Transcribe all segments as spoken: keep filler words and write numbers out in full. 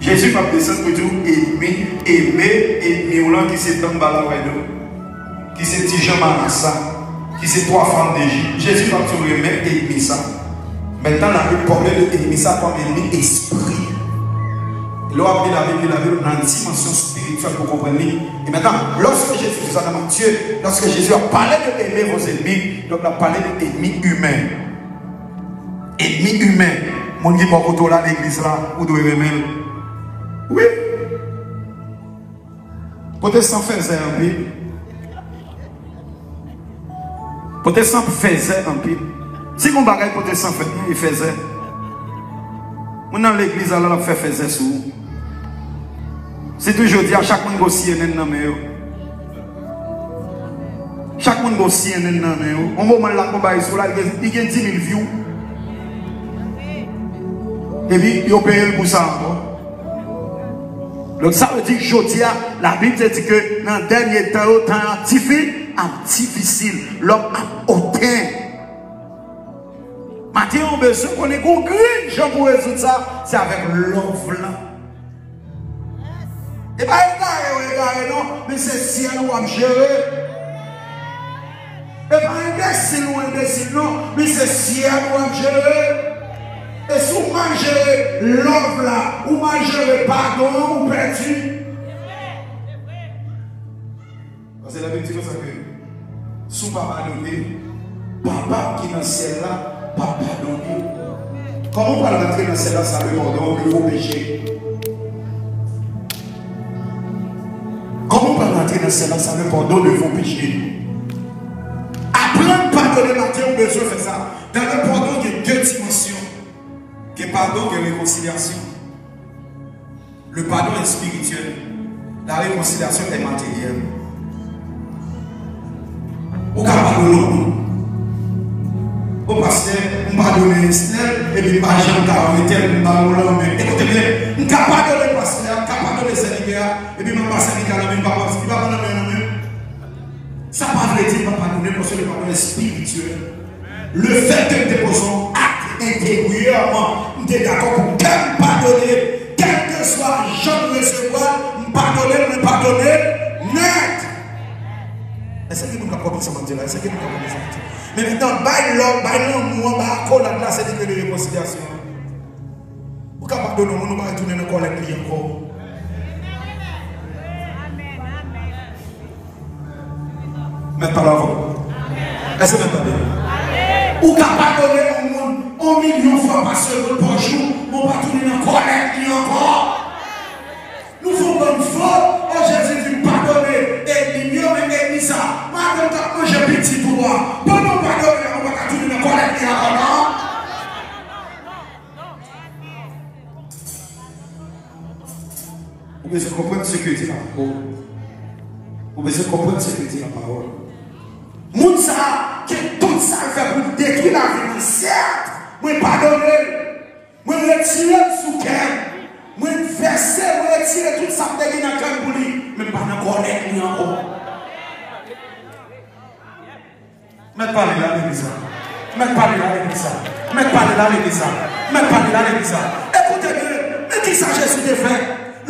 Jezi p ap desann pou di w enmi, eme enmi w lan ki se tanbalawèdo, ki se ti jan marasa, ki se twa fanm de Jip. Jezi p ap di w renmen enmi sa. Mentnan, Labib pale de enmi sa kòm enmi espri. Lè w ap li Labib, li Labib nan dimansyon espirityèl pou konprann li. E mentnan, lòske Jezi di sa nan Matye, lòske Jezi ap pale de aimer vos ennemis, donk l ap pale de enmi imen. Enmi imen. Moun ki bò kote w la, legliz la, ou dwe renmen l. Wi. Pwotestan fèzè anpil. Pwotestan fèzè anpil. Si gon bagay pwotestan fè, e fèzè. Moun nan legliz la, l ap fè fèzè sou ou. Sitou jodi a, chak moun gon C N N nan men yo. Chak moun gon C N N nan men yo. On moman l ap gon bagay sou la, li gen, li gen dis mil view. Epi, yo peye l pou sa ankò. Donk, sa vle di, jodi a, Labib te di ke nan dènye tan yo, tan an difi-, ap difisil. Lòm ap oten. Maten, ou bezwen konnen gon grenn jan pou rezoud sa, se avèk love lan. E pa egare ou egare non, men se syèl ou ap jere. E pa enbesil ou enbesil non, men se syèl ou ap jere. E si w mal jere love la, ou mal jere padon an, ou pèdi. Paske Labib di konsa ke si w pa padone, Papa w ki nan syèl la p ap padone w. Kòman w pral rantre nan syèl la sans le pardon de vos péchés? Kòman w pral rantre nan syèl la sans le pardon de vos péchés? Aprann padone maten, ou bezwen fè sa. Dans le pardon, gen de dimansyon. Gen padon, gen rekonsilyasyon. Le pardon est spirituel. La réconciliation est matérielle. Ou ka padone yon moun. O pastè, m padone Estelle, epi m pa janm ka wè Estelle, m ba l yon lanmen. Ekoute byen, m ka padone pastè a, m ka padone sèvitè a, epi m ap ba sèvitè a lanmen, m pa pran, li pa pran lanmen an nan men m. Sa pa vle di m pa padone, paske le pardon est spirituel. Le fait que m te poze yon ak enteryèman, m te dakò pou kè m padone, kèlkeswa jan m resevwa l, m padone l, mwen padone l nèt. Èske gen moun k ap konprann sa m ap di la? Èske gen moun k ap konprann sa m ap di? Men mentnan, bay love, bay lanmou an, bay akolad la, se li k rele rekonsilyasyon an. Ou ka padone yon moun, ou pa retounen nan kòlèt li ankò. Mèt pale avè w. Èske mèt tande? Ou ka padone yon moun yon milyon fwa pa semèn, pa jou, men w pa tounen nan kòlèt li ankò. Nou fè yon bann fot, o Jezi di m padone ènmi m yo, men ènmi sa, madanm k ap manje pitit ou a, pandan w padone l, ou pa ka tounen nan kòlèt li ankò non. Ou bezwen konprann sa ke di la pawòl. Ou bezwen konprann sa ke di la pawòl. Moun sa a, ke tout sa l fè pou l detwi lavi mwen, sèt, mwen padone l. Mwen retire l sou kè m. Mwen vèse, mwen retire tout sa m te gen nan kè m pou li. Men m pa nan kòlèt li ankò. Mèt pale la legliz la. Mèt pale la legliz la. Mèt pale la legliz la. Mèt pale la legliz la. Ekoute byen, men kisa Jezi te fè?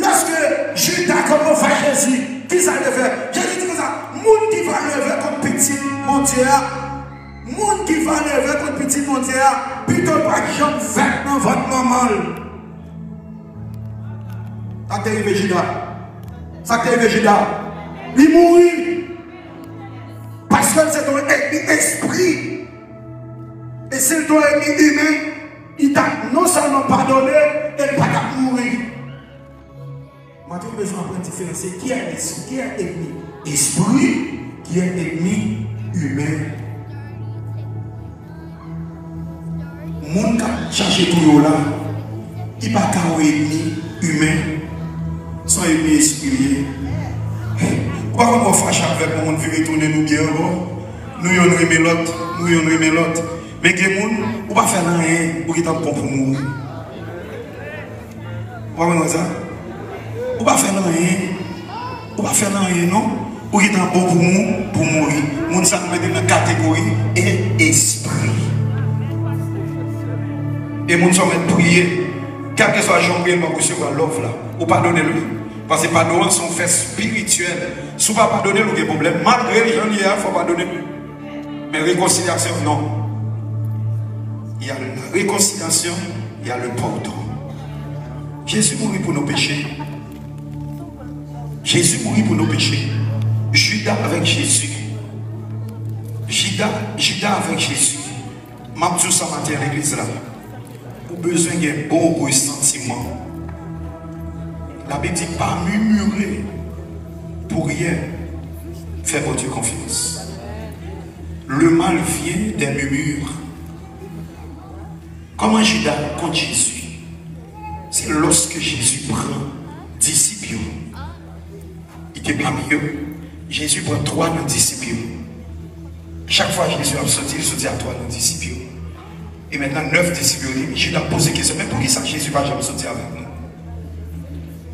Lòske Jida kòmanse fè Jezi, kisa l te fè? Jezi di konsa, moun ki va leve kont Pitit Bondye a, moun ki va leve kont Pitit Bondye a, pito l pa t janm fèt nan vant manman l. Sa k te rive Jida? Sa k te rive Jida? Li mouri. Paske l se t yon ènmi espri. E si l t yon ènmi imen, li t ap non sèlman padone, e l pa t ap mouri. Maten ou bezwen aprann diferansye kiyès, kiyès ènmi espri, kiyès ènmi imen. Moun k ap chache touye w la, li pa ka yon ènmi imen, se yon ènmi espri li ye. Ou pa konn wè w fache avèk yon moun vire tounen nou byen ankò, nou yonn renmen lòt, nou yonn renmen lòt. Men gen moun, ou pa fè l anyen, ou gentan bon pou mouri. Ou pa konprann sa? Ou pa fè l anyen. Ou pa fè l anyen, non. Ou gentan bon pou mou-, pou mouri. Moun sa nou mete nan kategori e espri. E moun sa w mèt priye, kèlkeswa jan w priye l, w ap resevwa love la. Ou padone l, wi. Paske padon an se yon fè espirityèl. Si w pa padone l, ou gen pwoblèm. Malgre l jan l ye a, fò w padone l. Men rekonsilyasyon, non. Il y a la réconciliation, il y a le pardon. Jezi mouri pou nou peche. Jezi mouri pou nou peche. Jida avèk Jezi. Jida, Jida avèk Jezi. M ap di w sa maten an, legliz la. Ou bezwen gen bon resantiman. Labib di, pa mimire pou ryen. Fè Bondye konfyans. Le mal vient des murmures. Kòman Jida kont Jezi? Se lòske Jezi pran disip yo. Li te pami yo. Jezi pran twa nan disip yo. Chak fwa Jezi ap soti, li soti ak twa nan disip yo. E mentnan, nèf disip yo di, Jida poze kesyon, men poukisa Jezi pa janm soti avèk nou?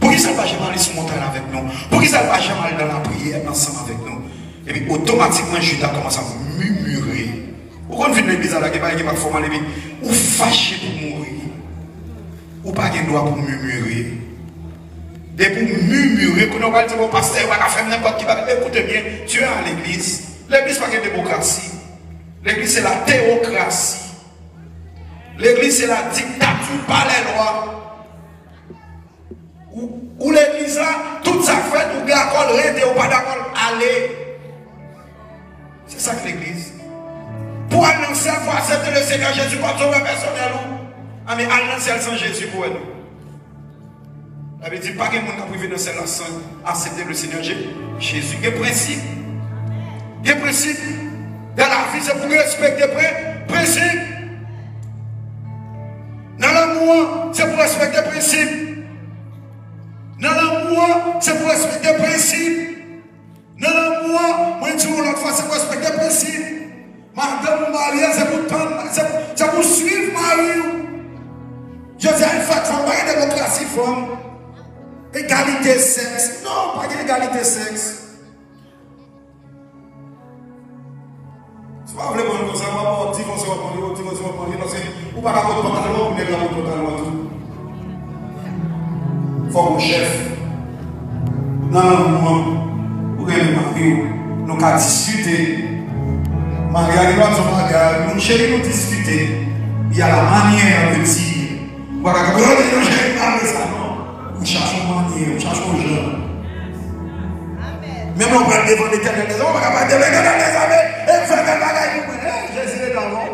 Poukisa l pa janm ale sou montay la avèk nou? Poukisa l pa janm ale nan lapriyè ansanm avèk nou? Epi otomatikman, Jida kòmanse ap mimire. Ou konn vin legliz la, gen bagay ki pa fè w mal, epi ou fache pou mouri. Ou pa gen dwa pou mimire. Depi w mimire, kounye a w pral di, bon, pastè, yo pa ka fè m nenpòt ki bagay. Ekoute byen, tu es à l'église. Legliz pa gen demokrasi. Legliz se la théocratie. Legliz se la dictature par les lois. Ou, ou legliz la, tout sa k fèt, ou dakò l, rete, ou pa dakò l, ale. Se sa k legliz. Pou al nan syèl, fò aksepte le Seigneur Jésus kòm sovè pèsonèl ou. Anben, al nan syèl san Jezi pou wè non. Sa vle di, pa gen moun k ap rive nan syèl la san aksepte le Seigneur Je-, Jezi. Gen prensip. Gen prensip. Dans la vie, se pou respekte pre-, prensip. Nan lanmou an, se pou respekte prensip. Nan lanmou an, se pou respekte prensip. Nan lanmou an, mwen di w yon lòt fwa, se pou respekte prensip. Madanm ou marye a, se pou tann, se pou, se pou swiv mari w. Jodi a, yon fèt fanm, pa gen demokrasi fanm. Egalite sèks. Non, pa gen egalite sèks. Si w pa vle pran l konsa, w ap divòse, w ap marye, w ap divòse, w ap marye, paske ou pa ka pot pantalon an pou nèg la pot pantalon an tou. Fòk ou chèf. Nan lanmou an, ou renmen mari w, nou ka diskite. Mari a gen dwa di yon bagay, nou cheri, nou diskite. Il y a la manière de dire. Ou pa ka di, "Oh, non, cheri, pa vle sa, non." Ou chache yon manyè, ou chache yon jan. Menm lè w pral devan Letènèl dèzame, ou pa ka pral devan Letènèl dèzame, e fè tèl bagay pou mwen. Hey, Jezi rete avè w.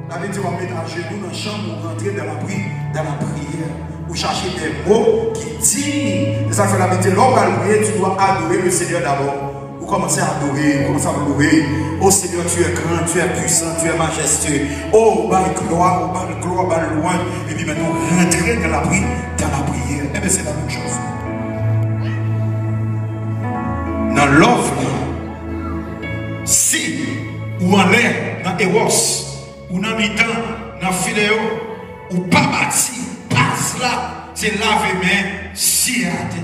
Sa vle di w ap met ajenou nan chanm ou, rantre dans la pri-, dans la prière. Ou chache des mots qui digne. Se sa k fè Labib di, lè w pral priye, tu dois adorer le Seigneur d'abord. Ou kòmanse adore, ou kòmanse ap loure. Oh Seigneur, tu es grand, tu es puissant, tu es majestueux. Oh, ou bay glwa, ou bay glwa, ou bay lwanj. Epi mentnan, ou rantre dans la pri-, dans la prière. Enben, se la menm choz. Nan love la, si ou anlè nan eros, ou nan mitan, nan fileo, ou pa bati, baz la, se lave men, siye atè.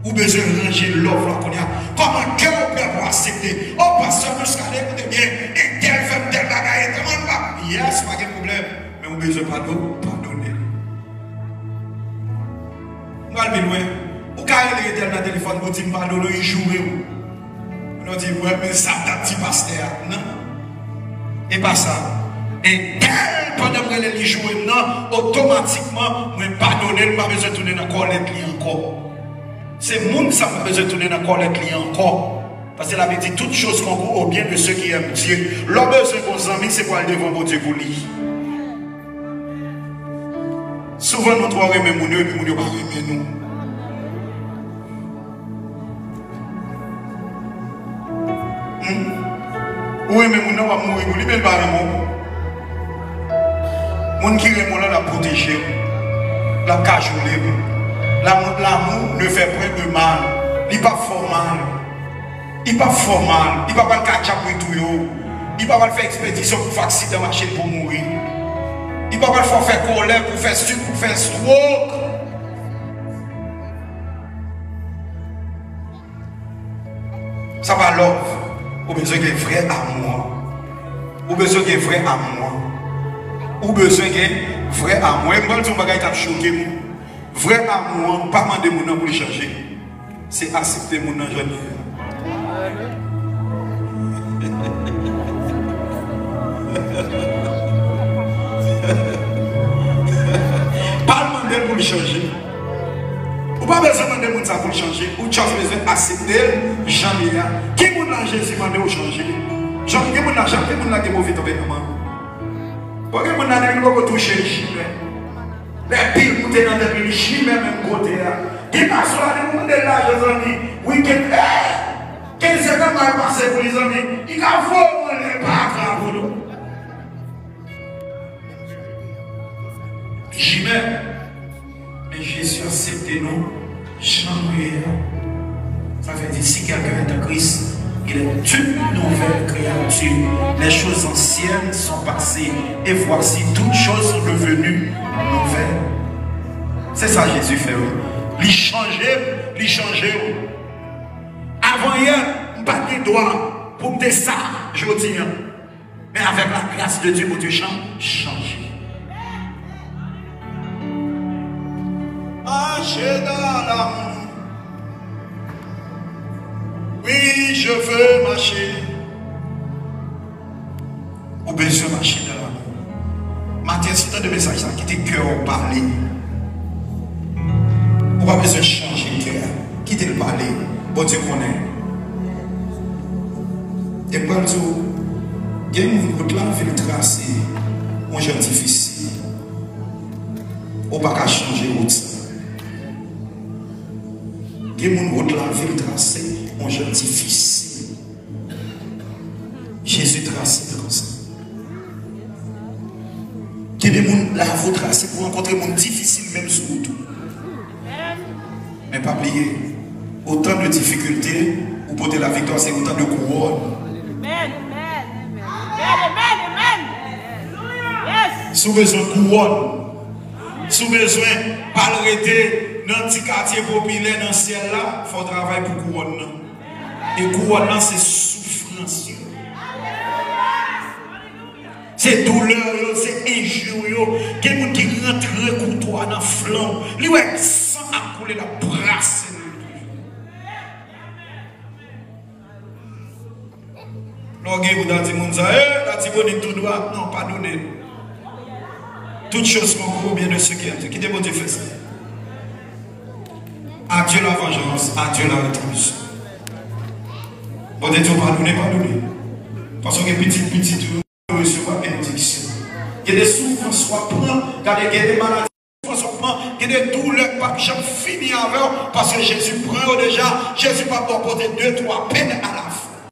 Ou bezwen ranje love la kounye a. Kòman kè w prè pou aksepte? O pastè Muscadin, koute byen, entèl fè m tèl bagay, entèl mwen pa. Yes, pa gen pwoblèm. Men ou bezwen padon, padone l. M pral pi lwen. Ou ka rele entèl nan telefòn pou di m padone, li joure w. Moun yo di, "Mwen, men sa m t ap di pastè a." Non. E pa sa. Entèl, pandan m rele li joure m nan, otomatikman, mwen padone l, m pa bezwen tounen nan kòlèt li ankò. Se moun sa m pa bezwen tounen nan kòlèt li ankò. Paske Labib di, "Toutes choses concourent au bien de ceux qui aiment Dieu." Lè w bezwen bon zanmi, se pou al devan Bondye pou li. Souvan nou twò renmen moun yo, epi moun yo pa renmen nou. Hmm? Ou renmen moun nan, w ap mouri pou li, men l pa renmen w. Moun ki renmen w la, l ap pwoteje w. L ap kajole w. L'amour, l'amour ne fait point de mal. Li p ap fè w mal. Li p ap fè w mal. Li pa pral katchap pou l touye w. Li pa pral fè ekspedisyon pou fè aksidan machin pou w mouri. Li pa pral fè w fè kòlè, pou w fè sik, pou w fè strok. Sa pa love. Ou bezwen gen vrè amou an. Ou bezwen gen vrè amou an. Ou bezwen gen vrè amou. E m pral di yon bagay k ap choke moun. Vrè amou an pa mande moun nan pou l chanje. Se aksepte moun nan jan l ye a. Pa mande l pou l chanje. Ou pa bezwen mande moun sa pou l chanje. Ou just bezwen aksepte l jan l ye a. Ki moun la Jezi mande w chanje? Jan, ki moun la, jan, ki moun la gen move tanperman? Bon, gen moun la nèg li poko touche l jimè. Lè pil moute nan tèt li, li jimè menm kote a. Gen gason la, li mande l lajan zanmi. Wikenn, eh! Kenz èdtan mal pase pou li zanmi. Li ka voye w anlè pa grav non. Jimè. Men Jezi aksepte nou jan nou ye a. Sa vle di, si quelqu'un est en Christ, il est une nouvelle créature. Les choses anciennes sont passées, et voici, toutes choses sont devenues nouvelles. Se sa Jezi fè wi. Li chanje m, li chanje w. Avan yè, m pa t gen dwa pou m te sa jodi a. Men avèk la gras de Dye, Bondye chan-, chanje. Marcher dans l'amour. Oui, je veux marcher. Ou bezwen mache nan lanmou. Maten, si w tande mesaj sa, kite kè w pale. Ou pa bezwen chanje kè a. Kite l pale. Bondye konnen. E m pral di w, gen moun wout lavi l trase yon jan difisil. Ou pa ka chanje wout sa. Gen moun wout lavi l trase yon jan difisil. Jezi trase l konsa. Gen de moun lavi w trase pou w rankontre moun difisil menm sou wout ou. Men pa bliye, otan de difikilte ou pote laviktwa, se otan de kouwòn. Amen, amen, amen. Amen, amen, amen. Yes. Si w bezwen kouwòn, si w bezwen pa al rete nan ti katye popilè nan syèl la, fò w travay pou kouwòn nan. E kouwòn nan se soufrans yo. Se doulè yo, se enji yo. Gen moun ki rantre kouto a nan flank ou. Li wè san ap koule, l ap brase l. Lè w gen pou ta di moun sa, eh, Latibonit tou dwat. Non, padone l. Toutes choses concourent au bien de ceux qui aiment Dieu. Kite Bondye fè sa. À Dieu la vengeance, à Dieu la rétribution. Bondye di w padone, padone. Paske w gen pitit, pitit ou yo resevwa benediksyon. Gen de soufrans w ap pran, gade, gen de maladi soufrans w ap pran, gen de doulè k p ap janm fini avè w, paske Jezi pran yo deja. Jezi p ap ba w pote de, twa pen alafwa.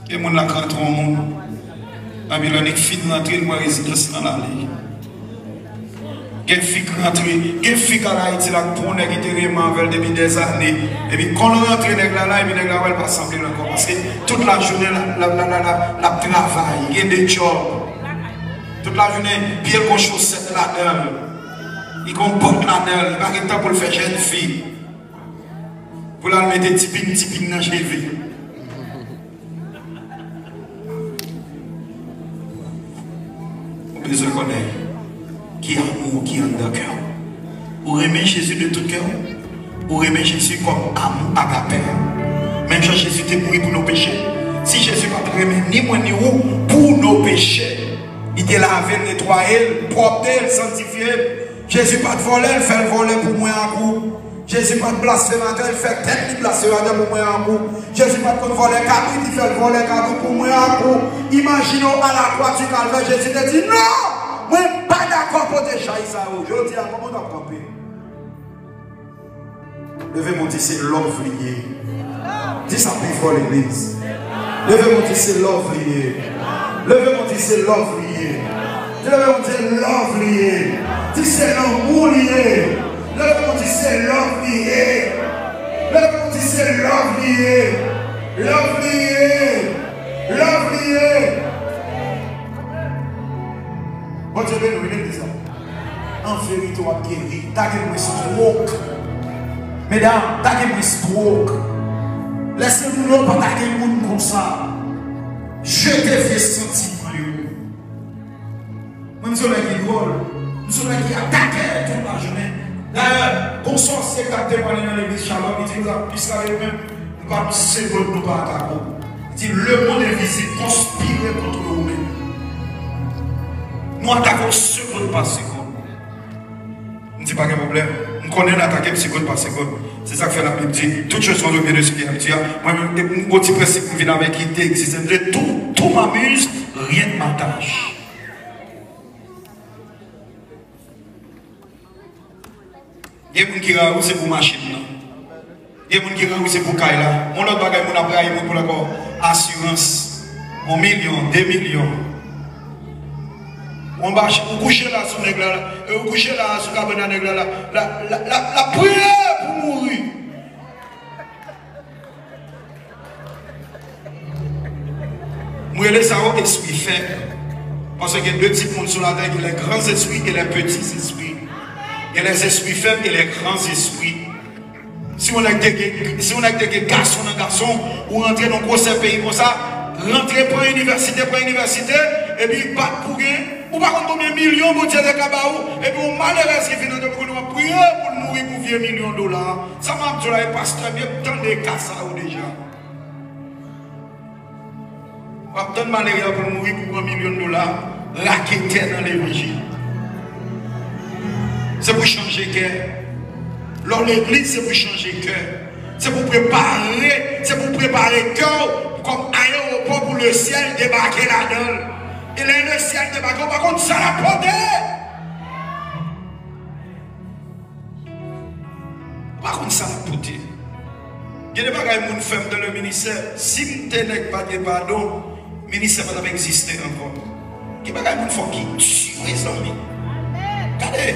Gen moun la k rantre yon moun, epi lè nèg fin rantre, l pran rezidans lan l ale. Gen fi k rantre, gen fi k al Ayiti la k pran yon nèg ki te renmen avè l depi dèzane. Epi kon l rantre nèg la la, epi nèg la wè l pa sanble l ankò. Paske tout lajounen l ap, l ap, l ap, l ap, l ap travay, gen de djòb. Tout lajounen, pye l gon chosèt ladan l. Li gon bòt ladan l, li pa gen tan pou l fè jèn fi. Pou l al mete tipin, tipin nan cheve. Ou bezwen konnen ki amou ki anndan kè w. Ou renmen Jezi de tout kè w? Ou renmen Jezi kòm amou agapè a? Menm jan Jezi te mouri pou nou peche. Si Jezi pa t renmen ni mwen ni ou pou nou peche, li te lave l, netwaye l, pwòpte l, sanntifye l. Jezi pa t vòlè, l fè l vòlè pou mwen ak ou. Jezi pa t blasfematè, l fè tèt li blasfematè pou mwen ak ou. Jezi pa t konn vòlè kabrit, li fè l vòlè kabrit pou mwen ak ou. Imajine w a lakwa di Kalvè, Jezi te di, "Non! Mwen pa dakò pote chay sa yo." Jodi a, kòman w t ap kanpe? Leve men w di se love li ye. Di sa pi fò legliz. Leve men w di se love li ye. Leve men w di se love li ye. Di leve men w di se love li ye. Di se lanmou li ye. Leve men w di se love li ye. Leve men w di se love li ye. Love li ye. Love li ye. Bondye beni w, legliz la. An verite, w ap geri. Tage mwens twòk. Medam, tage mwens twòk. Lè se moun yo, pa tage moun konsa. Jete vye santiman yo. M se yon nèg ki dwòl. M se yon nèg ki atakè tout lajounen. Dayè, gon sòsye k t ap temwanye nan legliz Shalom, li di konsa, Miskaden, nou menm, nou pa yon segonn nou pa atake w. Li di, le monde invisible konspire kont ou menm. Nou atake w segonn pa segonn. M di, pa gen pwoblèm. M konnen n atake m segonn pa segonn. Se sa k fè Labib di, toutes choses sont au bien de ceux qui aiment Dieu. Mwen menm, m gon ti prensip m vin avèk ki te egziste. M di, tout, tout m'amuse, rien ne m'attache. Gen moun ki rayi w, se pou machin nan. Gen moun ki rayi w, se pou kay la. Yon lòt bagay, moun ap rayi moun pou l ankò asirans. Yon milyon, de milyon. Yon machin, ou kouche la sou nèg la, la. E ou kouche la sou kabann a nèg la, la. La, la, la, la priye pou mouri. M rele sa yo espri fèb. Paske gen de tip moun sou latè, gen les grands esprits et les petits esprits. Gen les esprits faibles et les grands esprits. Si yon nèg te gen, si yon nèg te gen gason nan gason, ou rantre nan gwosè peyi konsa, rantre pran inivèsite, pran inivèsite, epi bat pou gen, ou pa konn konbyen milyon Bondye te ka ba ou, epi yon malerèz ki vin nan w, kounye a w ap priye pou l mouri pou vye milyon dola. Sa m ap di w la, e pastè byen, m tande ka sa yo deja. W ap tann malere a pou l mouri pou pran milyon dola, raketè nan levanjil. Se pou chanje kè. Lè w legliz, se pou chanje kè. Se pou prepare, se pou prepare kè w kòm ayewopò pou lesyèl debake ladan l. E lè lesyèl debake, w pa konn sa l ap pote. Ou pa konn sa l ap pote. Gen de bagay moun fè m dans le ministère. Si m te nèg pa t gen padon, ministè pa t ap egziste ankò. Gen bagay moun fè w ki di, mezanmi. Gade,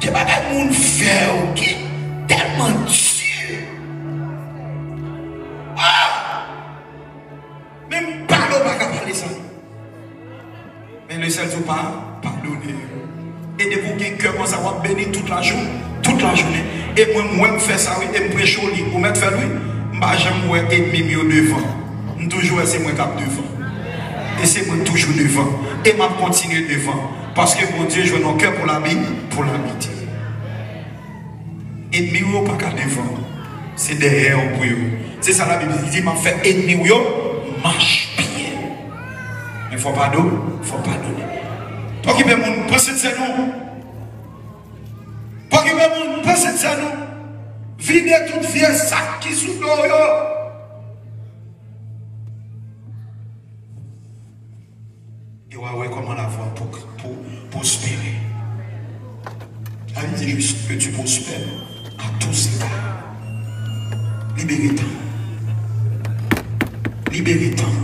gen bagay moun fè w ki tèlman di. Ah! Menm pale w pa ka pale sa. Men Lesyèl di w pa padone yo. E depi w gen kè konsa, w ap beni tout lajou, tout lajounen. E mwen, m wè m fè sa wi, e m preche w li, ou mèt fè l wi. M pa janm wè ènmi m yo devan. M toujou wè se mwen k ap devan. E se mwen k toujou devan. E m ap kontinye devan. Paske Bondye jwenn yon kè pou l abi-, pou l abite. Ènmi w yo pa ka devan w. Se dèyè w pou yo. Se sa Labib di, li di, m ap fè ènmi w yo mach pye. Men fò padon, fò padone. Pa okipe moun, pran sent sèn ou. Pa okipe moun, pran sent sèn ou. Vide tout vye sak ki sou do w yo. E w a wè kòman lavwa pou, pou pwospere. Lavi di jis ke tu prospères à tous égards. Libere tan. Libere tan.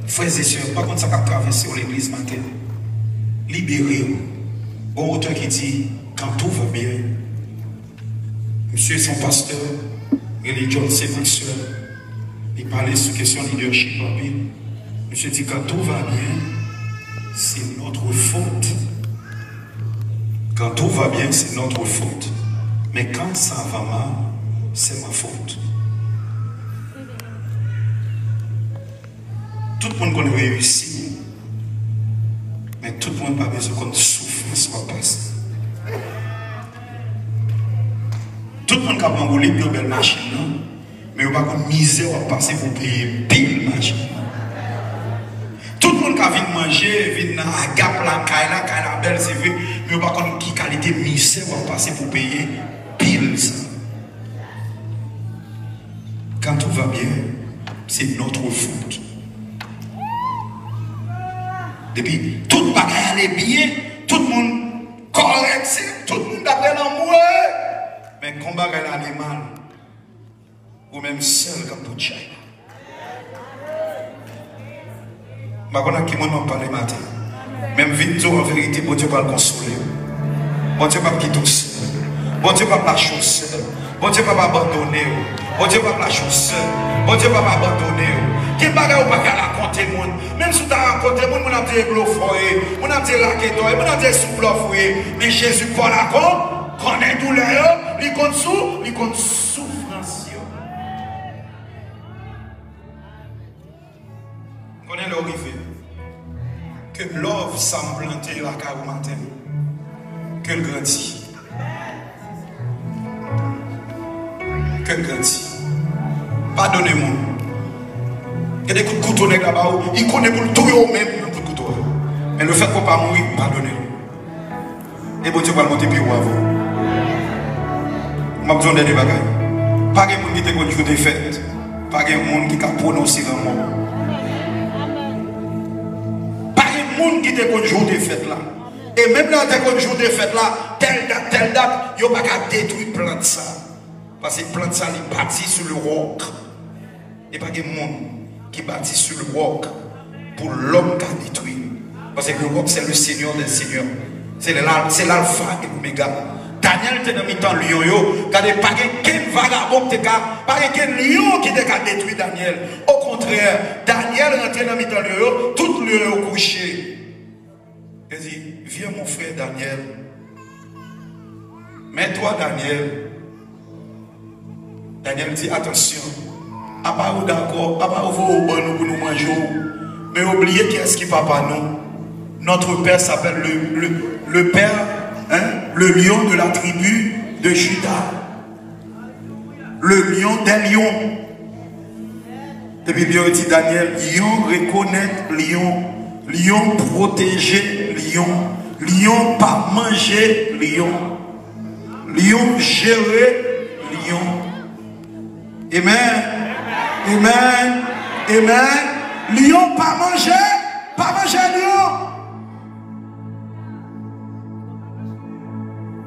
Frè e sè, m pa konn sa k ap travèse w legliz maten. Libere w. Gon otè ki di, quand tout va bien, Misye se yon pastè, rele John C. Maxwell. Li pale sou kesyon leadership anpil. Misye di, quand tout va bien, c'est notre faute. Quand tout va bien, c'est notre faute. Mais quand ça va mal, c'est ma faute. Tout moun konn reyisi, men tout moun pa bezwen konn soufrans w ap pase. Tout moun ka pran woulib nan bèl machin nan, men yo pa konn mizè w ap pase pou w peye bil machin nan. Tout moun ka vin manje, vin nan Agap lakay la, kay la bèl, se vre, men yo pa konn ki kalite mizè w ap pase pou w peye bil sa. Quand tout va bien, c'est notre faute. Depi tout bagay ale byen, tout moun kòrèk, se tout moun daprè lanmou. Men kon bagay la ale mal, ou menm sèl k ap bout chay la. M pa konn ak ki moun m ap pale maten. Men m vin di w an verite, Bondye pral konsole w. Bondye p ap kite w sèl. Bondye p ap lache w sèl. Bondye p ap abandone w. Bondye p ap lache w sèl. Bondye p ap abandone w. Gen bagay ou pa ka rakonte moun. Menm si w ta rakonte moun, moun ap di e blofè w ye. Moun ap di e raketè w ye. Moun ap di e sou blòf ou ye. Men Jezi pa w la kon, konnen doulè yo. Li konn sou, li konn soufrans yo. Konnen lè w rive. Ke love Sa m plante lakay ou maten, ke l grandi. Ke l grandi. Padone moun. Gen de kout kouto nèg la ba ou, li konnen pou l touye w menm nan kout kouto a. Men lefètke w pa mouri, padone l. E Bondye pral monte pi wo avè w. M ap di w yon dènye bagay. Pa gen moun ki te konn jou defèt. Pa gen moun ki ka pwononse lanmò. Pa gen moun ki te konn jou defèt la. E menm lè yo te konn jou defèt la, tèl dat, tèl dat, yo pa ka detwi plant sa. Paske plant sa, li bati sou le wòk. E pa gen moun ki bati sou le wòk pou lòm ka detwi. Paske le wòk, se le Senyè dè senyè. Se la, se l'alfa e l'omega. Danyèl te nan mitan lyon yo. Gade, pa gen kenn vagabon ki te ka, pa gen kenn lyon ki te ka detwi Danyèl. Okontrè, Danyèl rantre nan mitan lyon yo, tout lyon yo kouche. Li di, viens mon frère Daniel. Mais toi, Daniel, Daniel di, atansyon, apa yo dakò, apa yo voye w ban nou pou nou manje w, men yo bliye kiyès ki papa nou. Notre père s'appelle le, le, le père, hein, le lion de la tribu de Juda. Le lion des lions. Epi Bib yo di Danyèl, lion rekonèt lion, lion pwoteje lion, lion pa manje lion, lion jere lion. Amen. Amen. Amen. Lion pa manje, pa manje lion.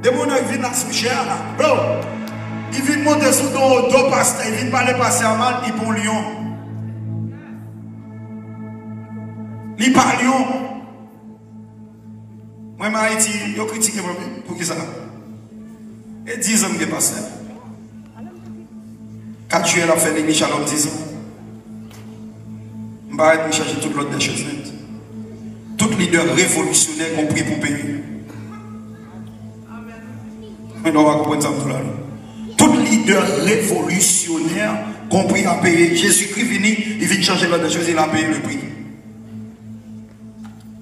Demon nan vin la sou chè a la. Bro, li vin monte sou do, do pastè, li vin pale pastè a mal, li pa yon lyon. Li pa lyon. Mwen, m Ayiti, yo kritike mwen, wi. Poukisa? E dizan m gen pastè. Kat jiyè l ap fè Legliz Shalom dizan. M parèt, m chèche tout lòd dè choz nèt. Tout lidè revolisyonè gon pri pou peye. Men nou pa konprann sa m di w la, non. Tout lidè revolisyonè gon pri a peye. Jezikri vini, li vin chanje lòd dè choz, li la peye le pri.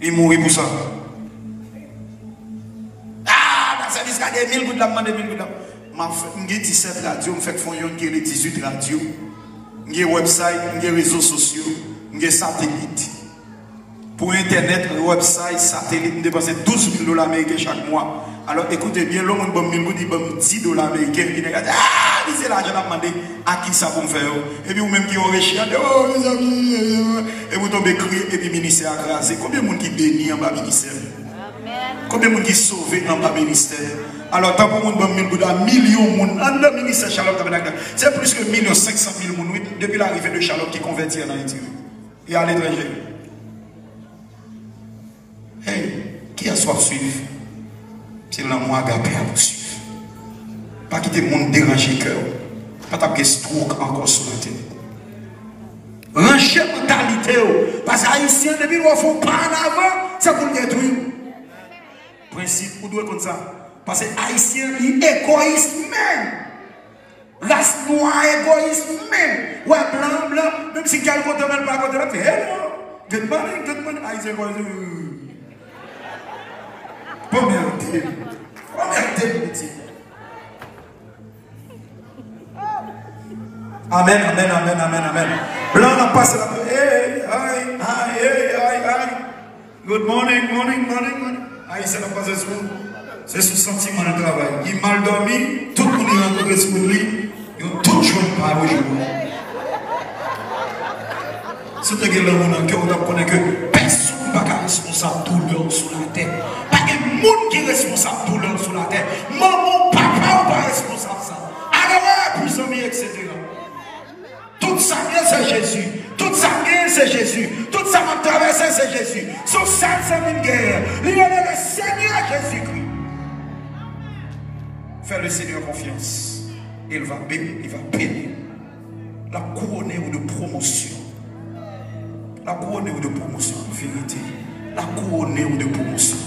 Li mouri pou sa. Ah, nan sèvis la, de mil goud la, m mande mil goud la. M ap fè, m gen disèt radyo, m fèk fè yon ki rele dizuit radyo. M gen website, m gen rezo sosyo, m gen satelit. Pou entènèt, website, satelit, m depanse douz mil dola ameriken chak mwa. Alò, ekoute byen, lè yon moun ban m mil goud, li ban m dis dola ameriken, epi nèg la di, ah, li se lajan l ap mande, a kisa pou m fè yo? Epi ou menm ki yon rich, gade, oh, mezanmi, epi ou tonbe kriye, epi ministè a kraze. Konbyen moun ki beni anba ministè? Konbyen moun ki sove anba ministè? Alò, tanpri moun ban m mil goud la, milyon moun anndan ministè Shalom Tabernacle. Se plis ke milyon senk san mil moun, wi, depi larive de Shalom ki konvèti ann Ayiti, wi. E aletranje. Hey, kiyès w ap swiv? Se lanmou agape a pou swiv. Pa kite moun deranje kè w. Pa t ap gen stroke ankò sou latè. Ranje mantalite w. Paske Ayisyen, depi l wè w fè yon pa an avan, se pou l detwi w. Prensip, ou dwe konn sa. Paske Ayisyen, li egoyis menm. Ras nwa egoyis menm. Wè blan, blan, menm si kè l kontan, men l pa kontan, l ap fè, "Hello, good morning, good morning." Ayisyen egoyis. Bon, merde. Bon, merde, piti. Amen, amen, amen, amen, amen. Blan nan pase la, hey, ay, ay, hey, ay, ay. Good morning, morning, morning, morning. Ayisyen nan pase sou, se sou santiman l travay. Li mal dòmi, tout moun li rankontre sou wout li, yo tout jwenn pa yo jwenn. Si w te gen lanmou nan kè w, w t ap konnen ke pèsonn pa ka responsab doulè w sou latè. Pa gen moun ki responsab doulè w sou latè. Manman w, papa w pa responsab sa. Alewè pou zanmi, etsetera. Tout sa m ye, se Jezi. Tout sa m genyen, se Jezi. Tout sa m ap travèse, se Jezi. Se yon sèl zanmi m genyen. Li rele le Senyè Jezikri. Fais le Seigneur confiance. Il va bénir, il va bénir. L ap kouwone w de pwomosyon. L ap kouwone w de pwomosyon, an verite. L ap kouwone w de pwomosyon.